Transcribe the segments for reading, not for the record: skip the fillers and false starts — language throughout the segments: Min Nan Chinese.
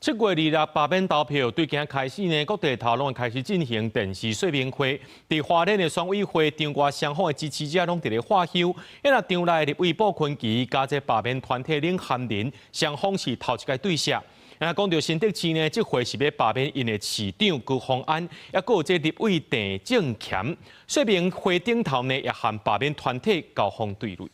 7月26罷免投票對今開始呢，各地頭攏會開始進行電視說明會。佇花蓮的選委會，場外雙方的支持者攏佇咧喝休。啊，場內立委傅崐萁佮這罷免團體領銜人，雙方是頭一擺對射。啊，講著新竹市呢，這回是欲罷免𪜶的市長高虹安，抑閣有這立委鄭正銓。說明會頂頭呢，也和罷免團體交鋒對壘。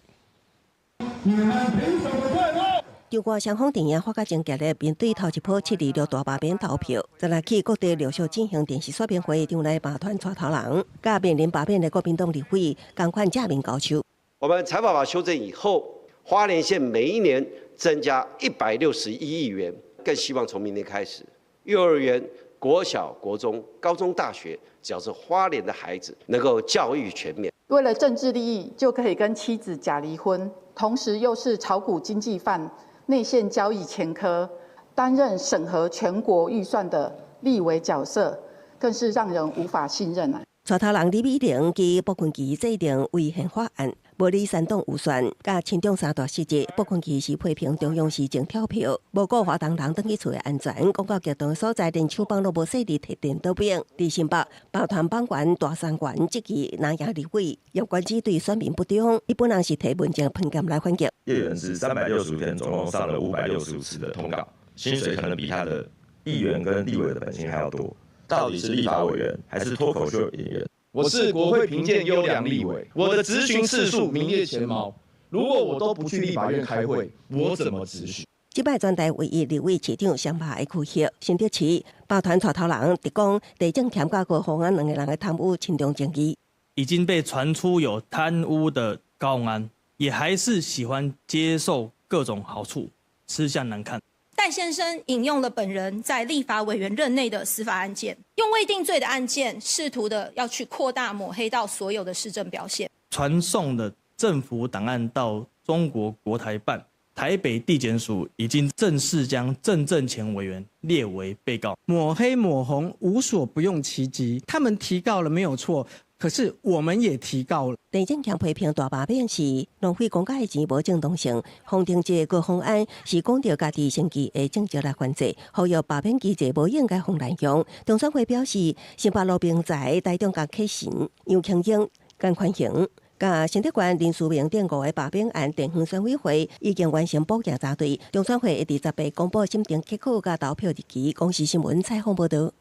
場外雙方陣營發甲真激烈，面對頭一波7/26大罷免投票，昨日起各地陸續進行電視說明會，場內罷團帶頭人，佮面臨罷免的國民黨立委仝款正面交手。我們財法法修正以後，花蓮縣每一年增加161億元，更希望從明年開始，幼兒園、國小、國中、高中、大學，只要是花蓮的孩子，能夠教育全免。為了政治利益，就可以跟妻子假離婚，同時又是炒股經紀犯、內線交易前科，擔任審核全國預算的立委角色，更是讓人無法信任啊！帶頭人李美玲及傅崐萁制定違憲法案，無理煽動預算，佮親中三大失職。傅崐萁是批評中央施政跳票，無顧花東人轉去厝的安全，講到極端所在，連手枋攏無設置提電倒柄。佇新北罷團黨員大三元質疑藍營立委葉冠之對選民不忠，伊本人是提文件噴劍來反擊。葉元之365天，總共上了565次的通告，薪水可能比他的議員跟立委的本薪還要多。到底是立法委員還是脫口秀演員？我是國會評鑑優良立委，我的質詢次數名列前茅。如果我都不去立法院開會，我怎麼質詢？這擺全台唯一立委市長雙罷的區域，新竹市罷團帶頭人直講，鄭正銓佮高虹安兩個人的貪污親中爭議，已經被傳出有貪污的高虹安，也還是喜歡接受各種好處，吃相難看。戴先生引用了本人在立法委員任內的司法案件，用未定罪的案件，試圖的要去擴大抹黑到所有的施政表現。傳送的政府檔案到中國國台辦，台北地檢署已經正式將鄭正前委員列為被告。抹黑抹紅無所不用其極，他們提告了沒有錯，可是我們也提告了。鄭正強批評大罷免是浪費公家的錢無正當性，黃定這高虹安是講著家己生計的政績來犯罪，呼籲罷免機制無應該予濫用。中選會表示，新北羅明才、台中江啟臣、楊瓊英、江寬雄、佮新竹縣林思明等五個罷免案，地方選委會已經完成補件查對，中選會會佇18公布審定結果佮投票日期。公視新聞採訪報導。